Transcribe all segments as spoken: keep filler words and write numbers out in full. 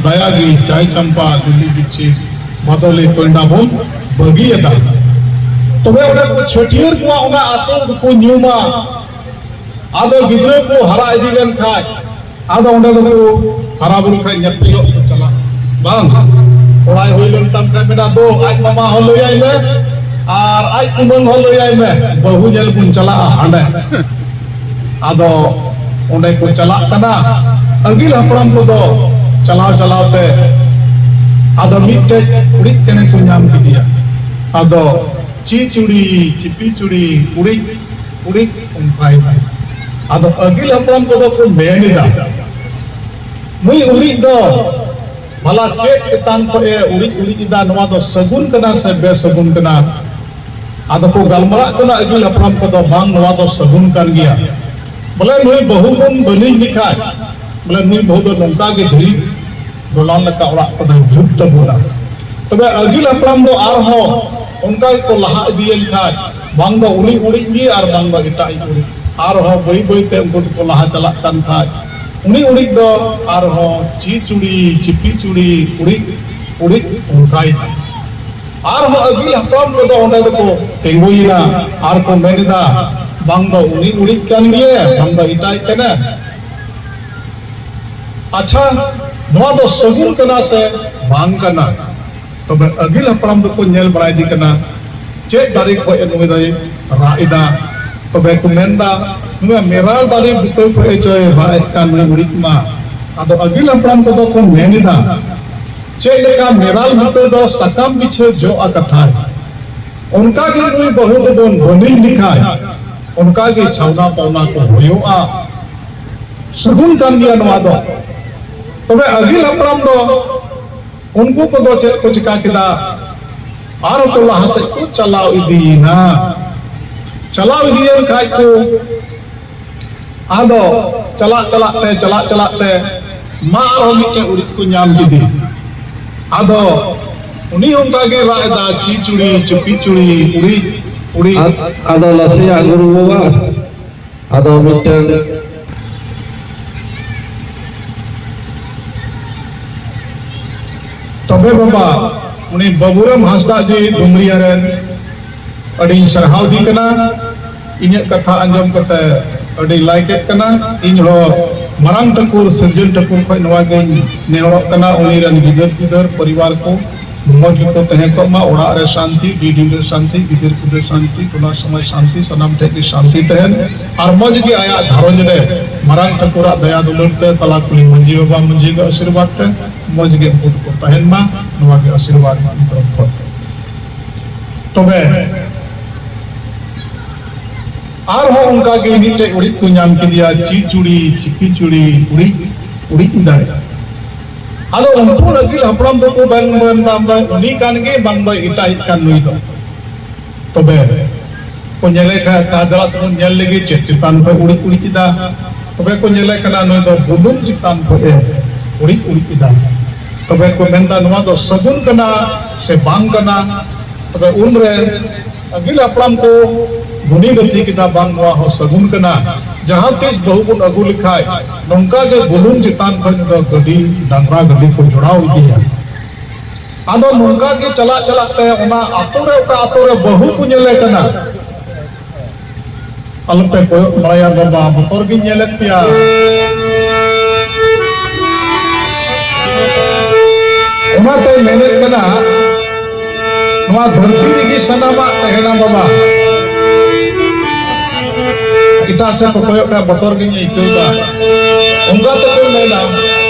ᱫᱟᱭᱟ ᱜᱮ ᱪᱟᱭ ᱪᱟᱢᱯᱟ ᱞᱤᱞᱤ ᱵᱤᱪᱷᱤ ᱵᱟᱫᱚᱞᱤ ᱠᱚᱭᱰᱟ ᱵᱚᱱ ᱵᱟᱹᱜᱤᱭᱟᱫᱟ᱾ ᱛᱚᱵᱮ ᱚᱸᱰᱮ ᱠᱚ ᱪᱷᱟᱹᱴᱭᱟᱹᱨ ᱠᱚᱣᱟ, ᱚᱱᱟ ᱟᱹᱛᱩ ᱨᱮᱠᱚ ᱧᱩᱢᱟ᱾ ᱟᱫᱚ ᱜᱤᱫᱽᱨᱟᱹ ᱠᱚ ᱦᱟᱨᱟ ᱤᱫᱤ ᱞᱮᱱ ᱠᱷᱟᱡ, ᱟᱫᱚ ᱚᱸᱰᱮ ᱫᱚᱠᱚ ᱦᱟᱨᱟ ᱵᱩᱨᱩ ᱠᱷᱟᱡ ᱧᱮᱯᱮᱞᱚᱜ ᱠᱚ ᱪᱟᱞᱟᱜ᱾ ᱵᱟᱝ, ᱠᱚᱲᱟᱭ ᱦᱩᱭ ᱞᱮᱱ ᱛᱟᱢ ᱠᱷᱟᱡ ᱢᱮᱱᱟ, "ᱫᱳ, ᱟᱡ ᱢᱟᱢᱟ ᱦᱚᱸ ᱞᱟᱹᱭᱟᱭ ᱢᱮ ᱟᱨ ᱟᱡ ᱠᱩᱢᱟᱹᱝ ᱦᱚᱸ ᱞᱟᱹᱭᱟᱭ ᱢᱮ, ᱵᱟᱹᱦᱩ ᱧᱮᱞ ᱵᱚᱱ ᱪᱟᱞᱟᱜᱼᱟ ᱦᱟᱸᱰᱮ᱾" ᱟᱫᱚ ᱚᱸᱰᱮ ᱠᱚ ᱪᱟᱞᱟᱜ ᱠᱟᱱᱟ᱾ ᱟᱹᱜᱤᱞ ᱦᱟᱯᱲᱟᱢ ᱠᱚᱫᱚ ᱪᱟᱞᱟᱣ ᱪᱟᱞᱟᱣ ᱛᱮ ᱟᱫᱚ ᱢᱤᱫᱴᱮᱡ ᱠᱩᱲᱤᱫ ᱪᱮᱬᱮ ᱠᱚ ᱧᱟᱢ ᱠᱮᱫᱮᱭᱟ᱾ ᱟᱫᱚ ᱪᱤ ᱪᱩᱲᱤ, ᱪᱤᱯᱤ ᱪᱩᱲᱤ, ᱠᱩᱲᱤᱫ, ᱠᱩᱲᱤᱫ ᱚᱱᱠᱟᱭᱮᱫᱟᱭ᱾ ᱟᱫᱚ ᱟᱹᱜᱤᱞ ᱦᱟᱯᱲᱟᱢ ᱠᱚᱫᱚ ᱠᱚ ᱢᱮᱱ ᱮᱫᱟ, ᱱᱩᱭ ᱩᱲᱤᱡ ᱫᱚ ᱵᱷᱟᱞᱟ ᱪᱮᱫ ᱪᱮᱛᱟᱱ ᱠᱷᱚᱡ ᱮ ᱩᱲᱤᱡ ᱩᱲᱤᱡ ᱮᱫᱟ, ᱱᱚᱣᱟ ᱫᱚ ᱥᱟᱹᱜᱩᱱ ᱠᱟᱱᱟ ᱥᱮ ᱵᱮᱥᱟᱹᱜᱩᱱ ᱠᱟᱱᱟ? ᱟᱫᱚ ᱠᱚ ᱜᱟᱞᱢᱟᱨᱟᱜ ᱠᱟᱱᱟ ᱟᱹᱜᱤᱞ ᱦᱟᱯᱲᱟᱢ ᱠᱚᱫᱚ, ᱵᱟᱝ, ᱱᱚᱣᱟ ᱫᱚ ᱥᱟᱹᱜᱩᱱ ᱠᱟᱱ ᱜᱮᱭᱟ᱾ ᱵᱚᱞᱮ ᱱᱩᱭ ᱵᱟᱹᱦᱩ ᱵᱚᱱ ᱵᱟᱹᱱᱤᱡ ᱞᱮᱠᱷᱟᱡ, ᱵᱚᱞᱮ ᱱᱩᱭ ᱵᱟᱹᱦᱩ ᱫᱚ ᱱᱚᱝᱠᱟ ᱜᱮ ᱫᱷᱤᱨᱤ ᱫᱚᱞᱟᱱ ᱞᱮᱠᱟ ᱚᱲᱟᱜ ᱠᱚᱫᱚᱭ ᱡᱩᱛ ᱛᱟᱵᱚᱱᱟ᱾ ᱛᱚᱵᱮ ᱟᱹᱜᱤᱞ ᱦᱟᱯᱲᱟᱢ ᱫᱚ ᱟᱨᱦᱚᱸ ᱚᱱᱠᱟ ᱜᱮᱠᱚ ᱞᱟᱦᱟ ᱤᱫᱤᱭᱮᱱ ᱠᱷᱟᱡ, ᱵᱟᱝ ᱫᱚ ᱩᱱᱤ ᱩᱲᱤᱡ ᱜᱮ ᱟᱨ ᱵᱟᱝ ᱫᱚ ᱮᱴᱟᱜ ᱤᱡ ᱩᱲᱤᱡ᱾ ᱟᱨᱦᱚᱸ ᱵᱟᱹᱭ ᱵᱟᱹᱭ ᱛᱮ ᱩᱱᱠᱩ ᱫᱚᱠᱚ ᱞᱟᱦᱟ ᱪᱟᱞᱟᱜ ᱠᱟᱱ ᱠᱷᱟᱡ, ᱩᱱᱤ ᱩᱲᱤᱡ ᱫᱚ ᱟᱨᱦᱚᱸ ᱪᱤ ᱪᱩᱲᱤ, ᱪᱤᱯᱤ ᱪᱩᱲᱤ, ᱩᱲᱤᱡ, ᱩᱲᱤᱡ ᱚᱱᱠᱟᱭᱮᱫᱟ᱾ ᱟᱨᱦᱚᱸ ᱟᱹᱜᱤᱞ ᱦᱟᱯᱲᱟᱢ ᱠᱚᱫᱚ ᱚᱸᱰᱮ ᱫᱚᱠᱚ ᱛᱤᱸᱜᱩᱭᱮᱱᱟ ᱟᱨ ᱠᱚ ᱢᱮᱱ ᱮᱫᱟ, ᱵᱟᱝ ᱫᱚ ᱩᱱᱤ ᱩᱲᱤᱡ ᱠᱟᱱ ᱜᱮᱭᱟ, ᱵᱟᱝ ᱫᱚ ᱮᱴᱟᱜ ᱠᱟᱱᱟ᱾ ᱟᱪᱪᱷᱟ, ᱱᱚᱣᱟ ᱫᱚ ᱥᱟᱹᱜᱩᱱ ᱠᱟᱱᱟ ᱥᱮ ᱵᱟᱝ ᱠᱟᱱᱟ? ᱛᱚᱵᱮ ᱟᱹᱜᱤᱞ ᱦᱟᱯᱲᱟᱢ ᱫᱚᱠᱚ ᱧᱮᱞ ᱵᱟᱲᱟᱭ ᱤᱫᱤ ᱠᱟᱱᱟ, ᱪᱮᱫ ᱫᱟᱨᱮ ᱠᱷᱚᱡ ᱱᱩᱭ ᱫᱚᱭ ᱨᱟᱜ ᱮᱫᱟ? ᱛᱚᱵᱮ ᱠᱚ ᱢᱮᱱᱫᱟ, ᱱᱩᱭ ᱢᱮᱨᱟᱞ ᱫᱟᱨᱮ ᱵᱩᱴᱟᱹ ᱠᱷᱚᱡ ᱪᱚᱭ ᱨᱟᱜ ᱮᱫ ᱠᱟᱱ ᱱᱩᱭ ᱩᱲᱤᱡ ᱢᱟ᱾ ᱟᱫᱚ ᱟᱹᱜᱤᱞ ᱦᱟᱯᱲᱟᱢ ᱠᱚᱫᱚ ᱠᱚ ᱢᱮᱱ ᱮᱫᱟ, ᱪᱮᱫ ᱞᱮᱠᱟ ᱢᱮᱨᱟᱞ ᱵᱩᱴᱟᱹ ᱫᱚ ᱥᱟᱠᱟᱢ ᱵᱤᱪᱷᱟᱹ ᱡᱚᱜᱼᱟ ᱠᱟᱛᱷᱟᱭ, ᱚᱱᱠᱟ ᱜᱮ ᱱᱩᱭ ᱵᱟᱹᱦᱩ ᱫᱚᱵᱚᱱ ᱵᱟᱹᱱᱤᱡ ᱞᱮᱠᱷᱟᱡ, ᱚᱱᱠᱟ ᱜᱮ ᱪᱷᱟᱣᱱᱟ ᱯᱟᱣᱱᱟ ᱠᱚ ᱦᱩᱭᱩᱜᱼᱟ᱾ ᱥᱟᱹᱜᱩᱱ ᱠᱟᱱ ᱜᱮᱭᱟ ᱱᱚᱣᱟ ᱫᱚ᱾ ᱛᱚᱵᱮ ᱟᱹᱜᱤᱞ ᱦᱟᱯᱲᱟᱢ ᱫᱚ ᱩᱱᱠᱩ ᱠᱚᱫᱚ ᱪᱮᱫ ᱠᱚ ᱪᱤᱠᱟ ᱠᱮᱫᱟ? ᱟᱨᱦᱚᱸ ᱠᱚ ᱞᱟᱦᱟ ᱥᱮᱫ ᱠᱚ ᱪᱟᱞᱟᱣ ᱤᱫᱤᱭᱮᱱᱟ᱾ ᱪᱟᱞᱟᱣ ᱤᱫᱤᱭᱮᱱ ᱠᱷᱟᱡ ᱠᱚ, ᱟᱫᱚ ᱪᱟᱞᱟᱜ ᱪᱟᱞᱟᱜ ᱛᱮ, ᱪᱟᱞᱟᱜ ᱪᱟᱞᱟᱜ ᱛᱮ ᱢᱟ ᱟᱨᱦᱚᱸ ᱢᱤᱫᱴᱮᱱ ᱩᱲᱤᱡ ᱠᱚ ᱧᱟᱢ ᱠᱮᱫᱮ᱾ ᱟᱫᱚ ᱩᱱᱤ ᱚᱱᱠᱟ ᱜᱮ ᱨᱟᱜ ᱮᱫᱟ, "ᱪᱤ ᱪᱩᱲᱤ, ᱪᱩᱯᱤ ᱪᱩᱲᱤ, ᱩᱲᱤᱡ, ᱩᱲᱤᱡ᱾" ᱟᱫ-, ᱟᱫᱚ ᱱᱟᱥᱮᱭᱟᱜ ᱜᱩᱨᱩ ᱵᱟᱵᱟ, ᱟᱫᱚ ᱢᱤᱫᱴᱮᱱ ᱦᱮᱸ ᱵᱟᱵᱟ, ᱩᱱᱤ ᱵᱟᱹᱵᱩᱨᱟᱢ ᱦᱟᱸᱥᱫᱟ ᱡᱮ ᱰᱩᱢᱨᱤᱭᱟ ᱨᱮᱱ, ᱟᱹᱰᱤᱧ ᱥᱟᱨᱦᱟᱣ ᱫᱤ ᱠᱟᱱᱟ᱾ ᱤᱧᱟᱹᱜ ᱠᱟᱛᱷᱟ ᱟᱸᱡᱚᱢ ᱠᱟᱛᱮ ᱟᱹᱰᱤ ᱞᱟᱭᱠᱮᱫ ᱠᱟᱱᱟ᱾ ᱤᱧ ᱦᱚᱸ ᱢᱟᱨᱟᱝ ᱴᱷᱟᱹᱠᱩᱨ, ᱥᱤᱨᱡᱚᱱ ᱴᱷᱟᱹᱠᱩᱨ ᱠᱷᱚᱱ ᱱᱚᱣᱟ ᱜᱤᱧ ᱱᱮᱦᱚᱨᱚᱜ ᱠᱟᱱᱟ, ᱩᱱᱤ ᱨᱮᱱ ᱜᱤᱫᱟᱹᱨ ᱯᱤᱫᱟᱹᱨ ᱯᱚᱨᱤᱵᱟᱨ ᱠᱚ ᱢᱚᱡᱽ ᱜᱮᱠᱚ ᱛᱟᱦᱮᱸ ᱠᱚᱜ ᱢᱟ, ᱚᱲᱟᱜ ᱨᱮ ᱥᱟᱱᱛᱤ, ᱰᱤᱰᱤᱢ ᱨᱮ ᱥᱟᱱᱛᱤ, ᱜᱤᱫᱟᱹᱨ ᱯᱤᱫᱟᱹᱨ ᱥᱟᱱᱛᱤ, ᱴᱚᱞᱟ ᱥᱚᱢᱟᱡᱽ ᱥᱟᱱᱛᱤ, ᱥᱟᱱᱟᱢ ᱴᱷᱮᱱ ᱜᱮ ᱥᱟᱱᱛᱤ ᱛᱟᱦᱮᱱ᱾ ᱟᱨ ᱢᱚᱡᱽ ᱜᱮ ᱟᱭᱟᱜ ᱜᱷᱟᱨᱚᱸᱡᱽ ᱨᱮ ᱢᱟᱨᱟᱝ ᱴᱷᱟᱹᱠᱩᱨᱟᱜ ᱫᱟᱭᱟ ᱫᱩᱞᱟᱹᱲ ᱛᱮ, ᱛᱟᱞᱟ ᱠᱩᱞᱦᱤ ᱢᱟᱹᱡᱷᱤ ᱵᱟᱵᱟ ᱢᱟᱹᱡᱷᱤ ᱠᱚ ᱟᱥᱤᱨᱵᱟᱫᱽ ᱛᱮ ᱢᱚᱡᱽ ᱜᱮ ᱩᱱᱠᱩ ᱫᱚᱠᱚ ᱛᱟᱦᱮᱱ ᱢᱟ, ᱱᱚᱣᱟ ᱜᱮ ᱟᱥᱤᱨᱵᱟᱫᱽ ᱤᱧ ᱛᱚᱨᱚᱯ ᱠᱷᱚᱱ᱾ ᱛᱚᱵᱮ ᱟᱨᱦᱚᱸ ᱚᱱᱠᱟ ᱜᱮ ᱢᱤᱫᱴᱮᱡ ᱩᱲᱤᱡ ᱠᱚ ᱧᱟᱢ ᱠᱮᱫᱮᱭᱟ, ᱪᱤ ᱪᱩᱲᱤ, ᱪᱤᱯᱤ ᱪᱩᱲᱤ, ᱩᱲᱤᱡ, ᱩᱲᱤᱡ ᱮᱫᱟᱭ᱾ ᱟᱫᱚ ᱩᱱᱠᱩ ᱟᱹᱜᱤᱞ ᱦᱟᱯᱲᱟᱢ ᱫᱚᱠᱚ ᱵᱟᱝ ᱢᱮᱱ ᱫᱟ, ᱩᱱᱤ ᱠᱟᱱ ᱜᱮ ᱵᱟᱝ ᱫᱚᱭ ᱮᱴᱟᱜ ᱠᱟᱱ ᱱᱩᱭ ᱫᱚ᱾ ᱛᱚᱵᱮ ᱠᱚ ᱧᱮᱞᱮ ᱠᱷᱟᱱ ᱥᱟᱦᱟᱡᱟᱞᱟ ᱥᱮᱫ ᱵᱚᱱ ᱧᱮᱞ ᱞᱮᱜᱮ, ᱪᱮᱫ ᱪᱮᱛᱟᱱ ᱠᱷᱚᱱ ᱩᱲᱤᱡ ᱩᱲᱤᱡ ᱮᱫᱟ᱾ ᱛᱚᱵᱮ ᱠᱚ ᱧᱮᱞᱮ ᱠᱟᱱᱟ ᱱᱩᱭ ᱫᱚ ᱵᱩᱞᱩᱝ ᱪᱮᱛᱟᱱ ᱠᱷᱚᱱ ᱮ ᱩᱲᱤᱡ ᱩᱲᱤᱡ ᱮᱫᱟ᱾ ᱛᱚᱵᱮ ᱠᱚ ᱢᱮᱱᱫᱟ ᱱᱚᱣᱟ ᱫᱚ ᱥᱟᱹᱜᱩᱱ ᱠᱟᱱᱟ ᱥᱮ ᱵᱟᱝ ᱠᱟᱱᱟ? ᱛᱚᱵᱮ ᱩᱱᱨᱮ ᱟᱹᱜᱤᱞ ᱦᱟᱯᱲᱟᱢ ᱠᱚ ᱜᱩᱱᱤ ᱜᱟᱹᱛᱷᱤ ᱠᱮᱫᱟ, ᱵᱟᱝ, ᱱᱚᱣᱟ ᱦᱚᱸ ᱥᱟᱹᱜᱩᱱ ᱠᱟᱱᱟ᱾ ᱡᱟᱦᱟᱸ ᱛᱤᱥ ᱵᱟᱹᱦᱩ ᱵᱚᱱ ᱟᱹᱜᱩ ᱞᱮᱠᱷᱟᱡ ᱱᱚᱝᱠᱟ ᱜᱮ ᱵᱩᱞᱩᱝ ᱪᱮᱛᱟᱱ ᱠᱷᱚᱱ ᱫᱚ ᱜᱟᱹᱰᱤ, ᱰᱟᱝᱨᱟ ᱜᱟᱹᱰᱤ ᱠᱚ ᱡᱚᱲᱟᱣ ᱤᱫᱤᱭᱟ᱾ ᱟᱫᱚ ᱱᱚᱝᱠᱟ ᱜᱮ ᱪᱟᱞᱟᱜ ᱪᱟᱞᱟᱜ ᱛᱮ ᱚᱱᱟ ᱟᱛᱳ ᱨᱮ, ᱚᱠᱟ ᱟᱛᱳ ᱨᱮ ᱵᱟᱹᱦᱩ ᱠᱚ ᱧᱮᱞᱮ ᱠᱟᱱᱟ, ᱟᱞᱚᱯᱮ ᱠᱚᱭᱚᱜ ᱵᱟᱲᱟᱭᱟ ᱵᱟᱵᱟ, ᱵᱚᱛᱚᱨ ᱜᱤᱧ ᱧᱮᱞᱮᱫ ᱯᱮᱭᱟ᱾ ᱚᱱᱟᱛᱮ ᱢᱮᱱᱮᱫ ᱠᱟᱱᱟ, ᱱᱚᱣᱟ ᱫᱷᱟᱹᱨᱛᱤ ᱨᱮᱜᱮ ᱥᱟᱱᱟᱢᱟᱜ ᱛᱟᱦᱮᱱᱟ ᱵᱟᱵᱟ᱾ ᱮᱴᱟᱜ ᱥᱮᱫ ᱠᱚ ᱠᱚᱭᱚᱜ ᱠᱷᱟᱱ ᱵᱚᱛᱚᱨ ᱜᱤᱧ ᱟᱹᱭᱠᱟᱹᱣ ᱫᱟ᱾ ᱚᱱᱠᱟ ᱛᱮᱠᱚ ᱢᱮᱱᱟ,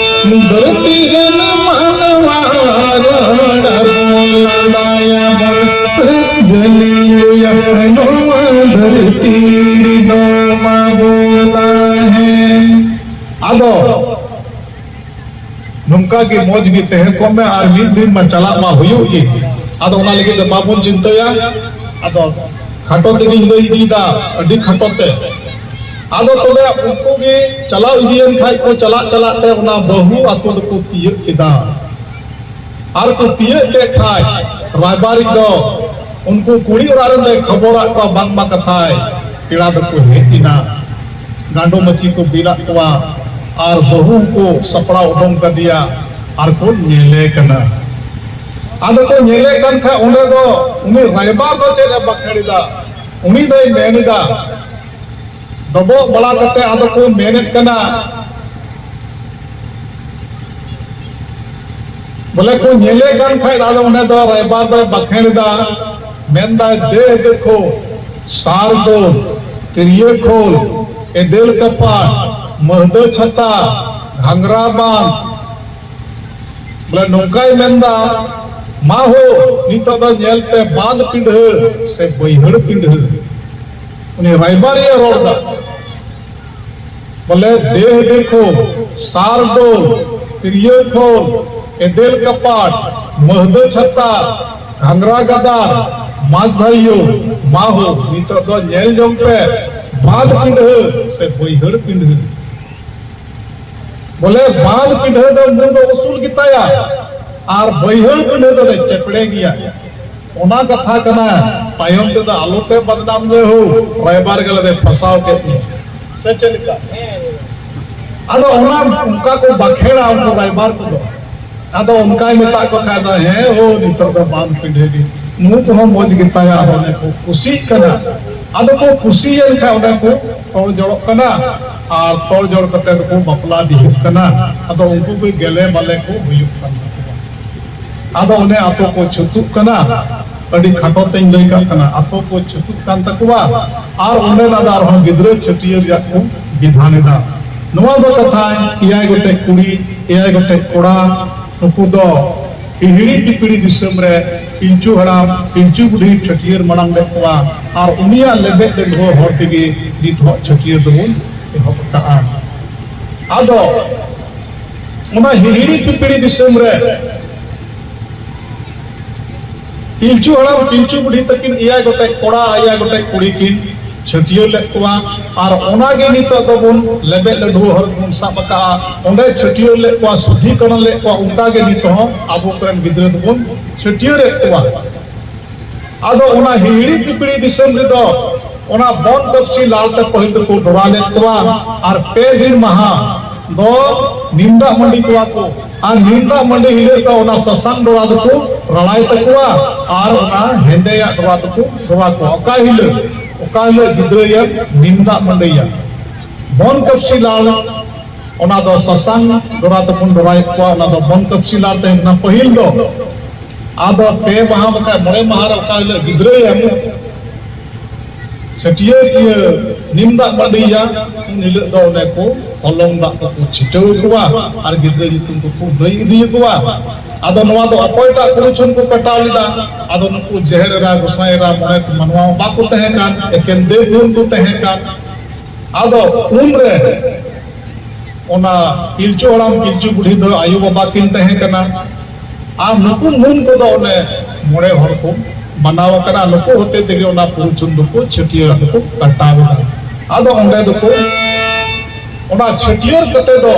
ᱫᱷᱟᱹᱨᱛᱤ ᱨᱮᱱ ᱢᱟᱱᱣᱟ ᱨᱚᱲ ᱟᱵᱚᱱ ᱞᱟᱸᱫᱟᱭᱟᱵᱚᱱ, ᱡᱟᱹᱱᱤᱡ ᱞᱟᱹᱭᱟ ᱱᱚᱣᱟ ᱫᱷᱟᱹᱨᱛᱤ ᱨᱮᱫᱚ ᱵᱟᱵᱚ ᱛᱟᱦᱮᱸ᱾ ᱟᱫᱚ ᱱᱚᱝᱠᱟ ᱜᱮ ᱢᱚᱡᱽ ᱜᱮ ᱛᱟᱦᱮᱸ ᱠᱚᱜ ᱢᱮ, ᱟᱨ ᱢᱤᱫ ᱫᱤᱱ ᱢᱟ ᱪᱟᱞᱟᱜ ᱢᱟ ᱦᱩᱭᱩᱜ ᱜᱮ᱾ ᱟᱫᱚ ᱚᱱᱟ ᱞᱟᱹᱜᱤᱫ ᱫᱚ ᱵᱟᱵᱚᱱ ᱪᱤᱱᱛᱟᱹᱭᱟ᱾ ᱟᱫᱚ ᱠᱷᱟᱴᱚ ᱛᱮᱜᱮᱧ ᱞᱟᱹᱭ ᱤᱫᱤᱭᱮᱫᱟ, ᱟᱹᱰᱤ ᱠᱷᱟᱴᱚ ᱛᱮ᱾ ᱟᱫᱚ ᱛᱚᱵᱮ ᱩᱱᱠᱩ ᱜᱮ ᱪᱟᱞᱟᱣ ᱤᱫᱤᱭᱮᱱ ᱠᱷᱟᱡ ᱠᱚ, ᱪᱟᱞᱟᱜ ᱪᱟᱞᱟᱜ ᱛᱮ ᱚᱱᱟ ᱵᱟᱹᱦᱩ ᱟᱛᱳ ᱫᱚᱠᱚ ᱛᱤᱭᱟᱹᱜ ᱠᱮᱫᱟ᱾ ᱟᱨ ᱠᱚ ᱛᱤᱭᱟᱹᱜ ᱠᱮᱫ ᱠᱷᱟᱡ ᱨᱟᱭᱵᱟᱨᱤᱡ ᱫᱚ ᱩᱱᱠᱩ ᱠᱩᱲᱤ ᱚᱲᱟᱜ ᱨᱮᱱ ᱫᱚᱭ ᱠᱷᱚᱵᱚᱨᱟᱫ ᱠᱚᱣᱟ, ᱵᱟᱝᱢᱟ ᱠᱟᱛᱷᱟᱭ ᱯᱮᱲᱟ ᱫᱚᱠᱚ ᱦᱮᱡ ᱮᱱᱟ᱾ ᱜᱟᱸᱰᱚ ᱢᱟᱹᱪᱤ ᱠᱚ ᱵᱤᱞᱟᱫ ᱠᱚᱣᱟ ᱟᱨ ᱵᱟᱹᱦᱩ ᱦᱚᱸᱠᱚ ᱥᱟᱯᱲᱟᱣ ᱩᱰᱩᱝ ᱠᱟᱫᱮᱭᱟ ᱟᱨ ᱠᱚ ᱧᱮᱞᱮ ᱠᱟᱱᱟ᱾ ᱟᱫᱚ ᱠᱚ ᱧᱮᱞᱮᱫ ᱠᱟᱱ ᱠᱷᱟᱱ ᱚᱸᱰᱮ ᱫᱚ ᱩᱱᱤ ᱨᱟᱭᱵᱟᱨ ᱫᱚ ᱪᱮᱫ ᱮ ᱵᱟᱠᱷᱮᱲ ᱮᱫᱟ? ᱩᱱᱤ ᱫᱚᱭ ᱢᱮᱱ ᱮᱫᱟ, ᱰᱚᱵᱚᱜ ᱵᱟᱲᱟ ᱠᱟᱛᱮ ᱟᱫᱚ ᱠᱚ ᱢᱮᱱᱮᱫ ᱠᱟᱱᱟ, ᱵᱚᱞᱮ ᱠᱚ ᱧᱮᱞᱮ ᱠᱟᱱ ᱠᱷᱟᱡ ᱟᱫᱚ ᱚᱸᱰᱮ ᱫᱚ ᱨᱟᱭᱵᱟᱨ ᱫᱚᱭ ᱵᱟᱠᱷᱮᱲ ᱮᱫᱟ, ᱢᱮᱱᱫᱟᱭ, "ᱫᱮᱦ ᱫᱮᱠᱷᱳ, ᱥᱟᱨ ᱫᱳᱞ, ᱛᱤᱨᱭᱳ ᱠᱷᱳᱞ, ᱮᱫᱮᱞ ᱠᱟᱯᱟᱴ, ᱢᱟᱹᱦᱫᱟᱹ ᱪᱷᱟᱛᱟ, ᱜᱷᱟᱝᱨᱟ ᱵᱟᱸᱫ᱾" ᱵᱚᱞᱮ ᱱᱚᱝᱠᱟᱭ ᱢᱮᱱᱫᱟ, "ᱢᱟ ᱦᱳ, ᱱᱤᱛᱚᱜ ᱫᱚ ᱧᱮᱞ ᱯᱮ ᱵᱟᱸᱫ ᱯᱤᱸᱰᱷᱟᱹ ᱥᱮ ᱵᱟᱹᱭᱦᱟᱹᱲ ᱯᱤᱸᱰᱷᱟᱹ᱾" ᱩᱱᱤ ᱨᱟᱭᱵᱟᱨᱤᱭᱟᱹ ᱨᱚᱲ ᱫᱟ, ᱵᱚᱞᱮ, "ᱫᱮᱦ ᱫᱮᱠᱷᱳ, ᱥᱟᱨ ᱰᱳᱞ, ᱛᱤᱨᱭᱳ ᱠᱷᱳᱞ, ᱮᱫᱮᱞ ᱠᱟᱯᱟᱴ, ᱢᱟᱹᱦᱫᱟᱹ ᱪᱷᱟᱛᱟ, ᱜᱷᱟᱝᱨᱟ ᱜᱟᱫᱟᱨ, ᱢᱟᱡᱽ ᱫᱷᱟᱨᱤᱭᱳ, ᱢᱟ ᱦᱳ, ᱱᱤᱛᱚᱜ ᱫᱚ ᱧᱮᱞ ᱡᱚᱝ ᱯᱮ ᱵᱟᱸᱫ ᱯᱤᱸᱰᱷᱟᱹ ᱥᱮ ᱵᱟᱹᱭᱦᱟᱹᱲ ᱯᱤᱸᱰᱷᱟᱹ᱾" ᱵᱚᱞᱮ ᱵᱟᱸᱫ ᱯᱤᱸᱰᱷᱟᱹ ᱫᱚ ᱢᱩ ᱫᱚ ᱩᱥᱩᱞ ᱜᱮᱛᱟᱭᱟ ᱟᱨ ᱵᱟᱹᱭᱦᱟᱹᱲ ᱯᱤᱸᱰᱷᱟᱹ ᱫᱚᱞᱮ ᱪᱮᱯᱲᱮ ᱜᱮᱭᱟ᱾ ᱚᱱᱟ ᱠᱟᱛᱷᱟ ᱠᱟᱱᱟ, ᱛᱟᱭᱚᱢ ᱛᱮᱫᱚ ᱟᱞᱚᱯᱮ ᱵᱟᱫᱱᱟᱢ ᱜᱮ ᱦᱳ, ᱨᱟᱭᱵᱟᱨ ᱜᱮᱞᱮ ᱯᱷᱟᱥᱟᱣ ᱠᱮᱫ ᱢᱮᱭᱟ᱾ ᱥᱮ ᱪᱮᱫ ᱞᱮᱠᱟ? ᱟᱫᱚ ᱚᱱᱟ ᱚᱱᱠᱟ ᱠᱚ ᱵᱟᱠᱷᱮᱲᱟ ᱩᱱᱠᱩ ᱨᱟᱭᱵᱟᱨ ᱠᱚᱫᱚ᱾ ᱟᱫᱚ ᱚᱱᱠᱟᱭ ᱢᱮᱛᱟᱜ ᱠᱚ ᱠᱷᱟᱡ ᱫᱚ, "ᱦᱮᱸ ᱦᱳ, ᱱᱤᱛᱚᱜ ᱫᱚ ᱵᱟᱸᱫ ᱯᱤᱸᱰᱷᱟᱹ ᱜᱮ, ᱢᱩ ᱠᱚᱦᱚᱸ ᱢᱚᱡᱽ ᱜᱮᱛᱟᱭᱟ", ᱟᱨ ᱚᱱᱮ ᱠᱚ ᱠᱩᱥᱤᱜ ᱠᱟᱱᱟ᱾ ᱟᱫᱚ ᱠᱚ ᱠᱩᱥᱤᱭᱮᱱ ᱠᱷᱟᱡ ᱚᱸᱰᱮ ᱠᱚ ᱛᱚᱲ ᱡᱚᱲᱚᱜ ᱠᱟᱱᱟ, ᱟᱨ ᱛᱚᱲ ᱡᱚᱲ ᱠᱟᱛᱮ ᱫᱚᱠᱚ ᱵᱟᱯᱞᱟ ᱵᱤᱦᱟᱹᱜ ᱠᱟᱱᱟ᱾ ᱟᱫᱚ ᱩᱱᱠᱩ ᱜᱮ ᱜᱮᱞᱮ ᱵᱟᱞᱮ ᱠᱚ ᱦᱩᱭᱩᱜ ᱠᱟᱱ ᱛᱟᱠᱚᱣᱟ᱾ ᱟᱫᱚ ᱚᱱᱮ ᱟᱛᱳ ᱠᱚ ᱪᱷᱩᱛᱩᱜ ᱠᱟᱱᱟ, ᱟᱹᱰᱤ ᱠᱷᱟᱴᱚ ᱛᱮᱧ ᱞᱟᱹᱭ ᱠᱟᱜ ᱠᱟᱱᱟ, ᱟᱛᱳ ᱠᱚ ᱪᱷᱩᱛᱩᱜ ᱠᱟᱱ ᱛᱟᱠᱚᱣᱟ, ᱟᱨ ᱚᱸᱰᱮ ᱫᱚ ᱟᱨᱦᱚᱸ ᱜᱤᱫᱽᱨᱟᱹ ᱪᱷᱟᱹᱴᱭᱟᱹᱨ ᱨᱮᱭᱟᱜ ᱠᱚ ᱵᱤᱫᱷᱟᱱ ᱮᱫᱟ᱾ ᱱᱚᱣᱟ ᱫᱚ ᱠᱟᱛᱷᱟ ᱮᱭᱟᱭ ᱜᱚᱴᱮᱡ ᱠᱩᱲᱤ, ᱮᱭᱟᱭ ᱜᱚᱴᱮᱡ ᱠᱚᱲᱟ, ᱱᱩᱠᱩ ᱫᱚ ᱦᱤᱦᱤᱲᱤ ᱯᱤᱯᱤᱲᱤ ᱫᱤᱥᱚᱢ ᱨᱮ ᱯᱤᱞᱪᱩ ᱦᱟᱲᱟᱢ, ᱯᱤᱞᱪᱩ ᱵᱩᱰᱷᱤ ᱪᱷᱟᱹᱴᱭᱟᱹᱨ ᱢᱟᱲᱟᱝ ᱞᱮᱫ ᱠᱚᱣᱟ, ᱟᱨ ᱩᱱᱤᱭᱟᱜ ᱞᱮᱵᱮᱫ ᱰᱟᱹᱰᱷᱩᱣᱟᱹ ᱦᱚᱲ ᱛᱮᱜᱮ ᱱᱤᱛ ᱦᱚᱸ ᱪᱷᱟᱹᱴᱭᱟᱹᱨ ᱫᱚᱵᱚᱱ ᱮᱦᱚᱵ ᱟᱠᱟᱫᱼᱟ᱾ ᱟᱫᱚ ᱚᱱᱟ ᱦᱤᱦᱤᱲᱤ ᱯᱤᱯᱤᱲᱤ ᱫᱤᱥᱚᱢ ᱨᱮ ᱯᱤᱞᱪᱩ ᱦᱟᱲᱟᱢ ᱯᱤᱞᱪᱩ ᱵᱩᱰᱷᱤ ᱛᱟᱹᱠᱤᱱ ᱮᱭᱟᱭ ᱜᱚᱴᱮᱡ ᱠᱚᱲᱟ, ᱮᱭᱟᱭ ᱜᱚᱴᱮᱡ ᱠᱩᱲᱤ ᱠᱤᱱ ᱪᱷᱟᱹᱴᱭᱟᱹᱨ ᱞᱮᱫ ᱠᱚᱣᱟ᱾ ᱟᱨ ᱚᱱᱟᱜᱮ ᱱᱤᱛᱚᱜ ᱫᱚᱵᱚᱱ ᱞᱮᱵᱮᱫ ᱞᱟᱹᱰᱷᱩᱣᱟᱹ ᱦᱚᱨ ᱵᱚᱱ ᱥᱟᱵ ᱟᱠᱟᱫᱼᱟ᱾ ᱚᱸᱰᱮ ᱪᱷᱟᱹᱴᱭᱟᱹᱨ ᱞᱮᱫ ᱠᱚᱣᱟ, ᱥᱩᱫᱷᱤᱠᱚᱨᱚᱱ ᱞᱮᱫ ᱠᱚᱣᱟ, ᱚᱱᱠᱟᱜᱮ ᱱᱤᱛᱚᱜ ᱦᱚᱸ ᱟᱵᱚ ᱠᱚᱨᱮᱱ ᱜᱤᱫᱽᱨᱟᱹ ᱫᱚᱵᱚᱱ ᱪᱷᱟᱹᱴᱭᱟᱹᱨᱮᱫ ᱠᱚᱣᱟ᱾ ᱟᱫᱚ ᱚᱱᱟ ᱦᱤᱦᱤᱲᱤ ᱯᱤᱯᱤᱲᱤ ᱫᱤᱥᱚᱢ ᱨᱮᱫᱚ ᱚᱱᱟ ᱵᱚᱱ ᱛᱟᱯᱥᱤ ᱞᱟᱞ ᱛᱮ ᱯᱟᱹᱦᱤᱞ ᱫᱚᱠᱚ ᱰᱚᱨᱟ ᱞᱮᱫ ᱠᱚᱣᱟ᱾ ᱟᱨ ᱯᱮ ᱫᱤᱱ ᱢᱟᱦᱟ ᱫᱚ ᱱᱤᱢ ᱫᱟᱜ ᱢᱟᱹᱰᱤ ᱠᱚᱣᱟ ᱠᱚ᱾ ᱟᱨ ᱱᱤᱢ ᱫᱟᱜ ᱢᱟᱹᱰᱤ ᱦᱤᱞᱳᱜ ᱫᱚ ᱚᱱᱟ ᱥᱟᱥᱟᱝ ᱰᱚᱨᱟ ᱫᱚᱠᱚ ᱨᱟᱲᱟᱭ ᱛᱟᱠᱚᱣᱟ ᱟᱨ ᱚᱱᱟ ᱦᱮᱸᱫᱮᱭᱟᱜ ᱰᱚᱨᱟ ᱫᱚᱠᱚ ᱰᱚᱨᱟ ᱠᱚᱣᱟ᱾ ᱚᱠᱟ ᱦᱤᱞᱳᱜ, ᱚᱠᱟ ᱦᱤᱞᱳᱜ ᱜᱤᱫᱽᱨᱟᱹᱭᱟ ᱱᱤᱢ ᱫᱟᱜ ᱢᱟᱹᱰᱤᱭᱟ, ᱵᱚᱱ ᱠᱟᱹᱯᱥᱤ ᱞᱟᱲ, ᱚᱱᱟ ᱫᱚ ᱥᱟᱥᱟᱝ ᱰᱚᱨᱟ ᱛᱮᱵᱚᱱ ᱰᱚᱨᱟᱭᱮᱫ ᱠᱚᱣᱟ, ᱚᱱᱟ ᱫᱚ ᱵᱚᱱ ᱠᱟᱹᱯᱥᱤ ᱞᱟᱲ ᱛᱟᱦᱮᱸ ᱠᱟᱱᱟ ᱯᱟᱹᱦᱤᱞ ᱫᱚ᱾ ᱟᱫᱚ ᱯᱮ ᱢᱟᱦᱟ ᱵᱟᱠᱷᱟᱡ ᱢᱚᱬᱮ ᱢᱟᱦᱟ ᱨᱮ ᱚᱠᱟ ᱦᱤᱞᱳᱜ ᱜᱤᱫᱽᱨᱟᱹᱭᱟ ᱪᱷᱟᱹᱴᱭᱟᱹᱨ ᱤᱭᱟᱹ ᱱᱤᱢ ᱫᱟᱜ ᱢᱟᱹᱰᱤᱭᱟ, ᱩᱱ ᱦᱤᱞᱳᱜ ᱫᱚ ᱚᱱᱮ ᱠᱚ ᱦᱚᱞᱚᱝ ᱫᱟᱜ ᱠᱚᱠᱚ ᱪᱷᱤᱴᱟᱹᱣ ᱟᱠᱚᱣᱟ ᱟᱨ ᱜᱤᱫᱽᱨᱟᱹ ᱧᱩᱛᱩᱢ ᱠᱚᱠᱚ ᱞᱟᱹᱭ ᱤᱫᱤ ᱟᱠᱚᱣᱟ᱾ ᱟᱫᱚ ᱱᱚᱣᱟ ᱫᱚ ᱚᱠᱚᱭᱴᱟᱜ ᱯᱩᱨᱩᱪᱷᱩᱱ ᱠᱚ ᱠᱟᱴᱟᱣ ᱞᱮᱫᱟ? ᱟᱫᱚ ᱱᱩᱠᱩ ᱡᱟᱦᱮᱨ ᱮᱨᱟ, ᱜᱚᱸᱥᱟᱭ ᱮᱨᱟ, ᱢᱚᱬᱮ ᱠᱚ ᱢᱟᱱᱣᱟ ᱵᱟᱠᱚ ᱛᱟᱦᱮᱸ ᱠᱟᱱ, ᱮᱠᱮᱱ ᱫᱮᱵ ᱜᱩᱱ ᱠᱚ ᱛᱟᱦᱮᱸ ᱠᱟᱱ᱾ ᱟᱫᱚ ᱩᱱᱨᱮ ᱚᱱᱟ ᱯᱤᱞᱪᱩ ᱦᱟᱲᱟᱢ ᱯᱤᱞᱪᱩ ᱵᱩᱰᱷᱤ ᱫᱚ ᱟᱭᱳ ᱵᱟᱵᱟ ᱠᱤᱱ ᱛᱟᱦᱮᱸ ᱠᱟᱱᱟ᱾ ᱟᱨ ᱱᱩᱠᱩ ᱢᱩᱱ ᱠᱚᱫᱚ ᱚᱱᱮ ᱢᱚᱬᱮ ᱦᱚᱲ ᱠᱚ ᱵᱮᱱᱟᱣ ᱟᱠᱟᱱᱟ᱾ ᱱᱩᱠᱩ ᱦᱚᱛᱮ ᱛᱮᱜᱮ ᱚᱱᱟ ᱯᱩᱨᱩᱪᱷᱩᱱ ᱫᱚᱠᱚ ᱪᱷᱟᱹᱴᱭᱟᱹᱨ ᱫᱚᱠᱚ ᱠᱟᱴᱟᱣ ᱮᱫᱟ᱾ ᱟᱫᱚ ᱚᱸᱰᱮ ᱫᱚᱠᱚ, ᱚᱱᱟ ᱪᱷᱟᱹᱴᱭᱟᱹᱨ ᱠᱟᱛᱮ ᱫᱚ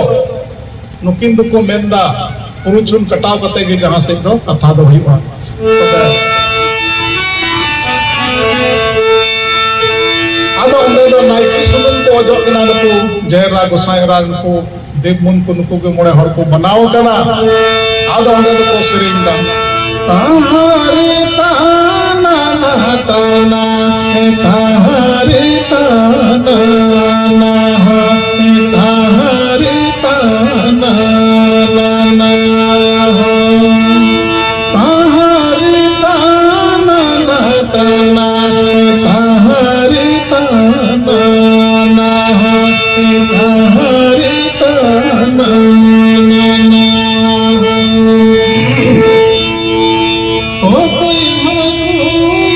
ᱱᱩᱠᱤᱱ ᱫᱚᱠᱚ ᱢᱮᱱᱫᱟ, ᱯᱩᱨᱩᱪᱷᱩᱱ ᱠᱟᱴᱟᱣ ᱠᱟᱛᱮ ᱜᱮ ᱡᱟᱦᱟᱸ ᱥᱮᱫ ᱫᱚ ᱠᱟᱛᱷᱟ ᱫᱚ ᱦᱩᱭᱩᱜᱼᱟ᱾ ᱟᱫᱚ ᱚᱸᱰᱮ ᱫᱚ ᱱᱟᱭᱠᱮ ᱥᱩᱱᱩᱢ ᱠᱚ ᱚᱡᱚᱜ ᱠᱟᱱᱟ, ᱱᱩᱠᱩ ᱡᱟᱦᱮᱨ ᱮᱨᱟ, ᱜᱚᱸᱥᱟᱭ ᱮᱨᱟ, ᱱᱩᱠᱩ ᱫᱮᱵ ᱢᱩᱱ ᱠᱚ, ᱱᱩᱠᱩ ᱜᱮ ᱢᱚᱬᱮ ᱦᱚᱲ ᱠᱚ ᱵᱮᱱᱟᱣ ᱟᱠᱟᱱᱟ᱾ ᱟᱫᱚ ᱚᱸᱰᱮ ᱫᱚᱠᱚ ᱥᱮᱨᱮᱧ ᱫᱟ, ᱛᱟᱦᱟᱨᱮ ᱛᱟᱱᱟ ᱛᱟᱱᱟ, ᱛᱟᱦᱟᱨᱮ ᱛᱟᱱᱟ ᱱᱟ, ᱛᱟᱦᱟᱨᱮ ᱛᱟᱱᱟ ᱱᱟ ᱦᱚ, ᱛᱟᱦᱟᱨᱮ ᱛᱟᱱᱟ ᱱᱟ ᱛᱟᱱᱟ, ᱛᱟᱦᱟᱨᱮ ᱛᱟᱱᱟ ᱱᱟ ᱦᱚ, ᱛᱟᱦᱟᱨᱮ ᱛᱟᱱᱟ ᱱᱟ ᱦᱚ᱾ ᱚᱠᱚᱭ ᱦᱚᱲ ᱠᱚ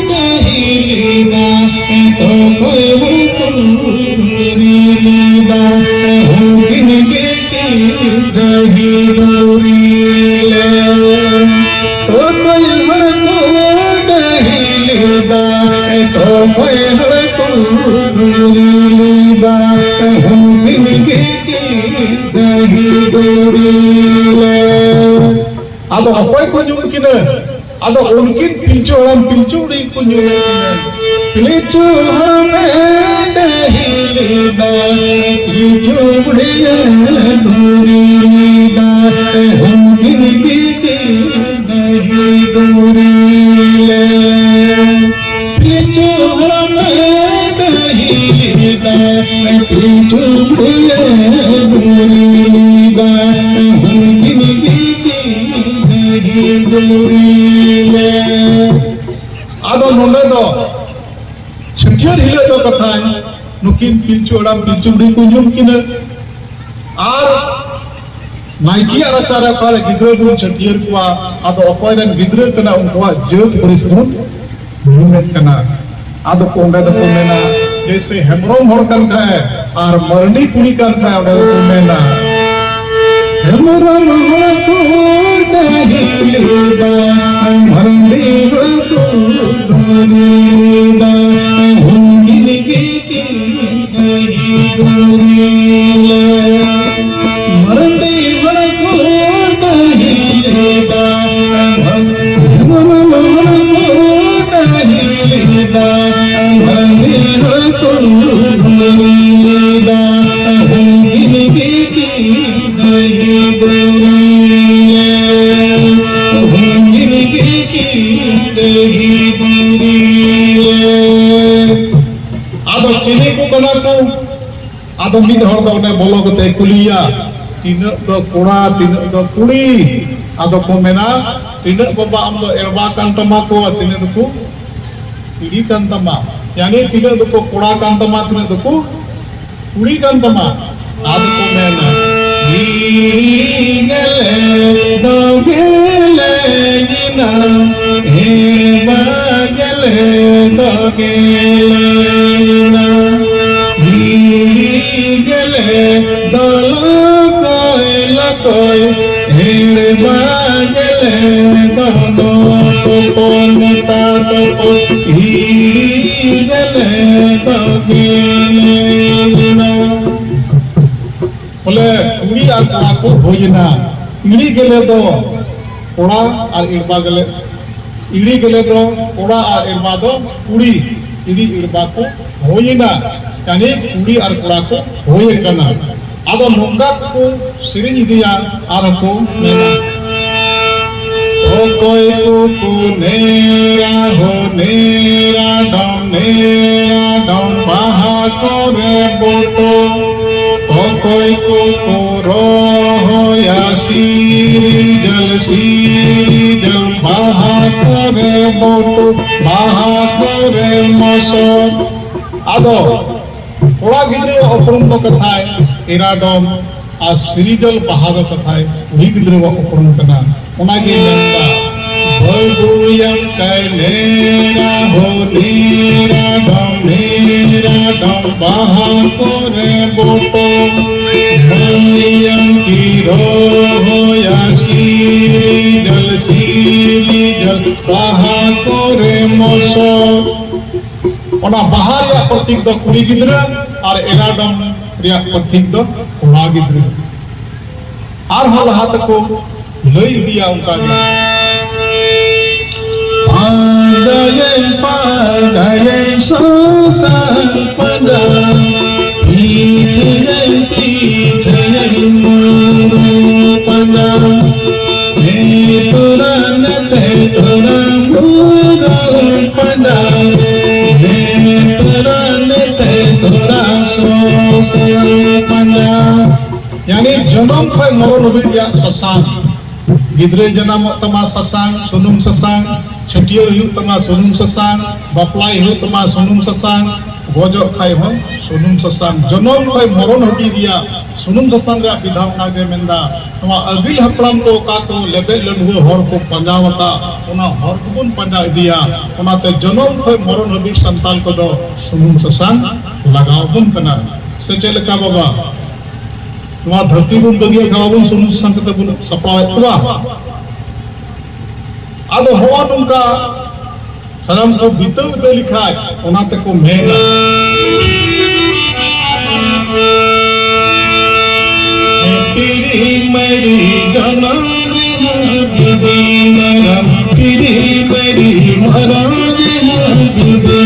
ᱰᱟᱹᱦᱤ ᱞᱮᱫᱟ, ᱚᱠᱚᱭ ᱦᱚᱲ ᱠᱚ ᱨᱤ ᱞᱮᱫᱟ, ᱩᱱᱠᱤᱱ ᱜᱮ ᱠᱤᱱ ᱰᱟᱹᱦᱤ ᱰᱩᱨᱤ ᱞᱮ᱾ ᱚᱠᱚᱭ ᱦᱚᱲ ᱠᱚ ᱰᱟᱹᱦᱤ ᱞᱮᱫᱟ, ᱚᱠᱚᱭ ᱦᱚᱲ ᱠᱚ ᱨᱤ ᱞᱮᱫᱟ, ᱩᱱᱠᱤᱱ ᱜᱮ ᱠᱤᱱ ᱰᱟᱹᱦᱤ ᱰᱩᱨᱤ ᱞᱮ᱾ ᱟᱫᱚ ᱚᱠᱚᱭ ᱠᱚ ᱧᱩᱢ ᱠᱤᱱᱟᱹ? ᱟᱫᱚ ᱩᱱᱠᱤᱱ ᱯᱤᱞᱪᱩ ᱦᱟᱲᱟᱢ ᱯᱤᱞᱪᱩ ᱵᱩᱲᱦᱤ ᱠᱚ ᱧᱩᱢ ᱠᱤᱱᱟᱹ᱾ ᱯᱤᱞᱪᱩ ᱦᱟᱲᱟᱢᱮ ᱰᱟᱹᱦᱤ ᱞᱮᱫᱟ, ᱯᱤᱞᱪᱩ ᱵᱩᱲᱦᱤᱭᱮ ᱫᱷᱩᱨᱤ ᱞᱮᱫᱟ, ᱩᱱᱠᱤᱱ ᱜᱮᱠᱤᱱ ᱰᱟᱹᱦᱤ ᱫᱷᱩᱨᱤ ᱞᱮ᱾ ᱯᱤᱞᱪᱩ ᱦᱟᱲᱟᱢᱮ ᱰᱟᱹᱦᱤ ᱞᱮᱫᱟ, ᱯᱤᱞᱪᱩ ᱵᱩᱲᱦᱤᱭᱮ ᱫᱷᱩᱨᱤ ᱞᱮᱫᱟ, ᱩᱱᱠᱤᱱ ᱜᱮᱠᱤᱱ ᱰᱟᱹᱦᱤ ᱫᱷᱩᱨᱤ ᱞᱮ᱾ ᱟᱫᱚ ᱱᱚᱰᱮ ᱫᱚ ᱪᱷᱟᱹᱴᱭᱟᱹᱨ ᱦᱤᱞᱳᱜ ᱫᱚ ᱠᱟᱛᱷᱟᱧ, ᱱᱩᱠᱤᱱ ᱯᱤᱞᱪᱩ ᱦᱟᱲᱟᱢ ᱯᱤᱞᱪᱩ ᱵᱩᱲᱦᱤ ᱠᱚ ᱧᱩᱢ ᱠᱤᱱᱟ᱾ ᱟᱨ ᱱᱟᱭᱠᱮᱭᱟᱜ ᱨᱟᱪᱟᱨᱮ ᱚᱠᱟᱨᱮ ᱜᱤᱫᱽᱨᱟᱹ ᱵᱚᱱ ᱪᱷᱟᱹᱴᱭᱟᱹᱨ ᱠᱚᱣᱟ, ᱟᱫᱚ ᱚᱠᱚᱭ ᱨᱮᱱ ᱜᱤᱫᱽᱨᱟᱹ ᱠᱟᱱᱟ ᱩᱱᱠᱩᱣᱟᱜ ᱡᱟᱹᱛ ᱯᱟᱹᱨᱤᱥ ᱵᱚᱱ ᱧᱩᱢᱮᱫ ᱠᱟᱱᱟ᱾ ᱟᱫᱚ ᱠᱚ ᱚᱸᱰᱮ ᱫᱚᱠᱚ ᱢᱮᱱᱟ, ᱡᱮᱭᱥᱮ ᱦᱮᱢᱵᱨᱚᱢ ᱦᱚᱲ ᱠᱟᱱ ᱠᱷᱟᱡ ᱟᱨ ᱢᱟᱨᱰᱤ ᱠᱩᱲᱤ ᱠᱟᱱ ᱠᱷᱟᱡ ᱚᱸᱰᱮ ᱫᱚᱠᱚ ᱢᱮᱱᱟ, ᱦᱮᱢᱵᱨᱚᱢ ᱦᱚᱲ ᱠᱚ ᱰᱟᱹᱦᱤ ᱞᱮᱫᱟ, ᱢᱟᱨᱰᱤ ᱦᱚᱲ ᱠᱚ ᱰᱟᱹᱦᱤ ᱞᱮᱫᱟ, ᱩᱱᱠᱤᱱ ᱜᱮ ᱢᱟᱨᱰᱤ ᱦᱚᱲ ᱠᱚ ᱰᱟᱹᱦᱤ ᱞᱮᱫᱟ, ᱦᱚᱲ ᱠᱚ ᱰᱟᱹᱦᱤ ᱞᱮᱫᱟ, ᱢᱟᱨᱰᱤ ᱦᱚᱲ ᱠᱚ ᱰᱟᱹᱦᱤ ᱞᱮᱫᱟ, ᱩᱱᱠᱤᱱ ᱜᱮ ᱰᱟᱹᱦᱤ ᱰᱟᱹᱦᱤ ᱰᱟᱹᱦᱤ ᱰᱟᱹᱦᱤ᱾ ᱟᱫᱚ ᱪᱤᱞᱤ ᱠᱚ ᱠᱟᱱᱟ ᱠᱚ? ᱟᱫᱚ ᱢᱤᱫ ᱦᱚᱲ ᱫᱚ ᱚᱸᱰᱮ ᱵᱚᱞᱚ ᱠᱟᱛᱮ ᱠᱩᱞᱤᱭᱟ, ᱛᱤᱱᱟᱹᱜ ᱫᱚ ᱠᱚᱲᱟ, ᱛᱤᱱᱟᱹᱜ ᱫᱚ ᱠᱩᱲᱤ? ᱟᱫᱚ ᱠᱚ ᱢᱮᱱᱟ, ᱛᱤᱱᱟᱹᱜ ᱵᱟᱵᱟ ᱟᱢ ᱫᱚ ᱮᱲᱵᱟ ᱠᱟᱱ ᱛᱟᱢᱟ ᱠᱚ, ᱟᱨ ᱛᱤᱱᱟᱹᱜ ᱫᱚᱠᱚ ᱠᱩᱲᱤ ᱠᱟᱱ ᱛᱟᱢᱟ? ᱭᱟᱱᱤ ᱛᱤᱱᱟᱹᱜ ᱫᱚᱠᱚ ᱠᱚᱲᱟ ᱠᱟᱱ ᱛᱟᱢᱟ, ᱛᱤᱱᱟᱹᱜ ᱫᱚᱠᱚ ᱠᱩᱲᱤ ᱠᱟᱱ ᱛᱟᱢᱟ? ᱟᱫᱚ ᱠᱚ ᱢᱮᱱᱟ, ᱦᱤᱲᱤ ᱜᱮᱞᱮ ᱫᱚ ᱜᱮᱞᱮ ᱮᱱᱟ, ᱦᱮᱣᱟ ᱜᱮᱞᱮ ᱫᱚ ᱜᱮᱞᱮ ᱮᱱᱟ, ᱦᱤᱲᱤ ᱜᱮᱞᱮ ᱫᱚ ᱞᱚᱠᱚᱭ ᱞᱚᱠᱚᱭ, ᱦᱮᱲᱵᱟ ᱜᱮᱞᱮ ᱫᱚ ᱦᱚᱯᱚᱱ ᱛᱟᱠᱚ, ᱦᱤᱲᱤ ᱜᱮᱞᱮ ᱫᱚ ᱜᱮᱞᱮ ᱮᱱᱟ᱾ ᱵᱚᱞᱮ ᱠᱩᱲᱤ ᱟᱨ ᱠᱚᱲᱟ ᱠᱚ ᱦᱩᱭᱮᱱᱟ᱾ ᱤᱲᱤ ᱜᱮᱞᱮ ᱫᱚ ᱠᱚᱲᱟ ᱟᱨ ᱮᱲᱵᱟ ᱜᱮᱞᱮ, ᱤᱲᱤ ᱜᱮᱞᱮ ᱫᱚ ᱠᱚᱲᱟ ᱟᱨ ᱮᱲᱵᱟ ᱫᱚ ᱠᱩᱲᱤ᱾ ᱤᱲᱤ ᱤᱲᱵᱟ ᱠᱚ ᱦᱩᱭᱮᱱᱟ, ᱭᱟᱱᱤ ᱠᱩᱲᱤ ᱟᱨ ᱠᱚᱲᱟ ᱠᱚ ᱦᱩᱭ ᱟᱠᱟᱱᱟ᱾ ᱟᱫᱚ ᱱᱚᱝᱠᱟ ᱠᱚ ᱥᱮᱨᱮᱧ ᱤᱫᱤᱭᱟ ᱟᱨ ᱠᱚ ᱢᱮᱱᱟ, ᱚᱠᱚᱭ ᱠᱚᱠᱚ ᱱᱮᱨᱟ ᱦᱚ ᱱᱮᱨᱟ ᱰᱚᱢ ᱱᱮᱨᱟ ᱰᱚᱢ ᱵᱟᱦᱟ ᱠᱚᱨᱮ ᱵᱚᱴᱚ, ᱚᱠᱚᱭ ᱠᱚᱠᱚ ᱨᱚᱦᱚᱭᱟ ᱥᱤᱨᱤᱡᱟᱹᱞ ᱥᱤᱨᱤᱡᱟᱹᱞ ᱵᱟᱦᱟ ᱠᱚᱨᱮ ᱵᱚᱴᱚ ᱵᱟᱦᱟ ᱠᱚᱨᱮ ᱢᱚᱥᱚ᱾ ᱟᱫᱚ ᱠᱚᱲᱟ ᱜᱤᱫᱽᱨᱟᱹᱣᱟᱜ ᱩᱯᱨᱩᱢ ᱫᱚ ᱠᱟᱛᱷᱟᱭ ᱮᱨᱟ ᱰᱚᱢ ᱟᱨ ᱥᱤᱨᱤᱡᱟᱹᱞ ᱵᱟᱦᱟ ᱫᱚ ᱠᱟᱛᱷᱟᱭ ᱠᱩᱲᱤ ᱜᱤᱫᱽᱨᱟᱹᱣᱟᱜ ᱩᱯᱨᱩᱢ ᱠᱟᱱᱟ᱾ ᱚᱱᱟᱜᱮ ᱢᱮᱱᱫᱟ, ᱵᱟᱹᱵᱩᱭᱟᱢ ᱠᱟᱭ ᱱᱮᱨᱟ ᱦᱚ ᱱᱮᱨᱟ ᱰᱚᱢ ᱱᱮᱨᱟ ᱰᱚᱢ ᱵᱟᱦᱟ ᱠᱚᱨᱮ ᱵᱚᱴᱚ, ᱵᱟᱹᱵᱩᱭᱟᱢ ᱠᱤ ᱨᱚᱦᱚᱭᱟ ᱥᱤᱨᱤᱡᱟᱹᱞ ᱥᱤᱨᱤᱡᱟᱹᱞ ᱵᱟᱦᱟ ᱠᱚᱨᱮ ᱢᱚᱥᱚ᱾ ᱚᱱᱟ ᱵᱟᱦᱟ ᱨᱮᱭᱟᱜ ᱯᱨᱚᱛᱤᱠ ᱫᱚ ᱠᱩᱲᱤ ᱜᱤᱫᱽᱨᱟᱹ ᱟᱨ ᱮᱨᱟ ᱰᱚᱢ ᱨᱮᱭᱟᱜ ᱯᱨᱚᱛᱤᱠ ᱫᱚ ᱠᱚᱲᱟ ᱜᱤᱫᱽᱨᱟᱹ᱾ ᱟᱨᱦᱚᱸ ᱞᱟᱦᱟ ᱛᱮᱠᱚ ᱞᱟᱹᱭ ᱤᱫᱤᱭᱟ ᱚᱱᱠᱟ ᱜᱮ᱾ ᱯᱟᱸᱡᱟᱭᱮᱱ ᱯᱟᱸᱡᱟᱭᱮᱱ ᱥᱚᱥᱟᱱ ᱯᱟᱸᱡᱟ, ᱯᱤᱪᱷᱮᱭᱮᱱ ᱯᱤᱪᱷᱮᱭᱮᱱ ᱢᱩᱨᱩ ᱯᱟᱸᱡᱟ, ᱱᱮ ᱛᱚᱨᱟ ᱱᱮᱛᱮ ᱛᱚᱨᱟ ᱢᱩᱨᱩ ᱯᱟᱸᱡᱟ, ᱱᱮ ᱛᱚᱨᱟ ᱱᱮᱛᱮ ᱛᱚᱨᱟ ᱥᱚᱥᱟᱱ ᱯᱟᱸᱡᱟ᱾ ᱭᱟᱱᱤ ᱡᱚᱱᱚᱢ ᱠᱷᱚᱱ ᱢᱚᱨᱚᱱ ᱦᱟᱹᱵᱤᱡ ᱨᱮᱭᱟᱜ ᱥᱟᱥᱟᱝ᱾ ᱜᱤᱫᱽᱨᱟᱹ ᱡᱟᱱᱟᱢᱚᱜ ᱛᱟᱢᱟ ᱥᱟᱥᱟᱝ, ᱥᱩᱱᱩᱢ ᱥᱟᱥᱟᱝ, ᱪᱷᱟᱹᱴᱭᱟᱹᱨ ᱦᱩᱭᱩᱜ ᱛᱟᱢᱟ ᱥᱩᱱᱩᱢ ᱥᱟᱥᱟᱝ, ᱵᱟᱯᱞᱟᱭ ᱦᱩᱭᱩᱜ ᱛᱟᱢᱟ ᱥᱩᱱᱩᱢ ᱥᱟᱥᱟᱝ, ᱜᱚᱡᱚᱜ ᱠᱷᱟᱡ ᱦᱚᱸ ᱥᱩᱱᱩᱢ ᱥᱟᱥᱟᱝ᱾ ᱡᱚᱱᱚᱢ ᱠᱷᱚᱱ ᱢᱚᱨᱚᱱ ᱦᱟᱹᱵᱤᱡ ᱨᱮᱭᱟᱜ ᱥᱩᱱᱩᱢ ᱥᱟᱥᱟᱝ ᱨᱮᱭᱟᱜ ᱵᱤᱫᱷᱟᱱ ᱚᱱᱟᱜᱮ ᱢᱮᱱᱫᱟ᱾ ᱱᱚᱣᱟ ᱟᱹᱜᱤᱞ ᱦᱟᱯᱲᱟᱢ ᱠᱚ ᱚᱠᱟ ᱠᱚ ᱞᱮᱵᱮᱫ ᱞᱟᱹᱰᱷᱩᱣᱟᱹ ᱦᱚᱨ ᱠᱚ ᱯᱟᱸᱡᱟ ᱟᱠᱟᱫ, ᱚᱱᱟ ᱦᱚᱨ ᱠᱚᱵᱚᱱ ᱯᱟᱸᱡᱟ ᱤᱫᱤᱭᱟ᱾ ᱚᱱᱟᱛᱮ ᱡᱚᱱᱚᱢ ᱠᱷᱚᱱ ᱢᱚᱨᱚᱱ ᱦᱟᱹᱵᱤᱡ ᱥᱟᱱᱛᱟᱲ ᱠᱚᱫᱚ ᱥᱩᱱᱩᱢ ᱥᱟᱥᱟᱝ ᱞᱟᱜᱟᱣ ᱵᱚᱱ ᱠᱟᱱᱟ᱾ ᱥᱮ ᱪᱮᱫ ᱞᱮᱠᱟ ᱵᱟᱵᱟ? ᱱᱚᱣᱟ ᱫᱷᱟᱹᱨᱛᱤ ᱵᱚᱱ ᱵᱟᱹᱜᱤᱭᱟᱜ ᱠᱷᱟᱱ ᱵᱟᱵᱚᱱ ᱥᱩᱱᱩᱢ ᱥᱟᱥᱟᱝ ᱠᱟᱛᱮ ᱵᱚᱱ ᱥᱟᱯᱲᱟᱣᱮᱫ ᱠᱚᱣᱟ᱾ ᱟᱫᱚ ᱦᱚᱸᱜᱼᱚ ᱱᱚᱝᱠᱟ ᱥᱟᱱᱟᱢ ᱠᱚ ᱵᱤᱛᱟᱹᱣ ᱤᱫᱤ ᱞᱮᱠᱷᱟᱡ ᱚᱱᱟ ᱛᱮᱠᱚ ᱢᱮᱱᱟ, ᱛᱤᱨᱤ ᱢᱟᱹᱨᱤ ᱡᱟᱱᱟᱢ ᱨᱮᱦᱚᱸ ᱡᱩᱫᱤ ᱢᱟᱨᱟᱝ, ᱛᱤᱨᱤ ᱢᱟᱹᱨᱤ ᱢᱟᱨᱟᱝ ᱨᱮᱦᱚᱸ ᱡᱩᱫᱤ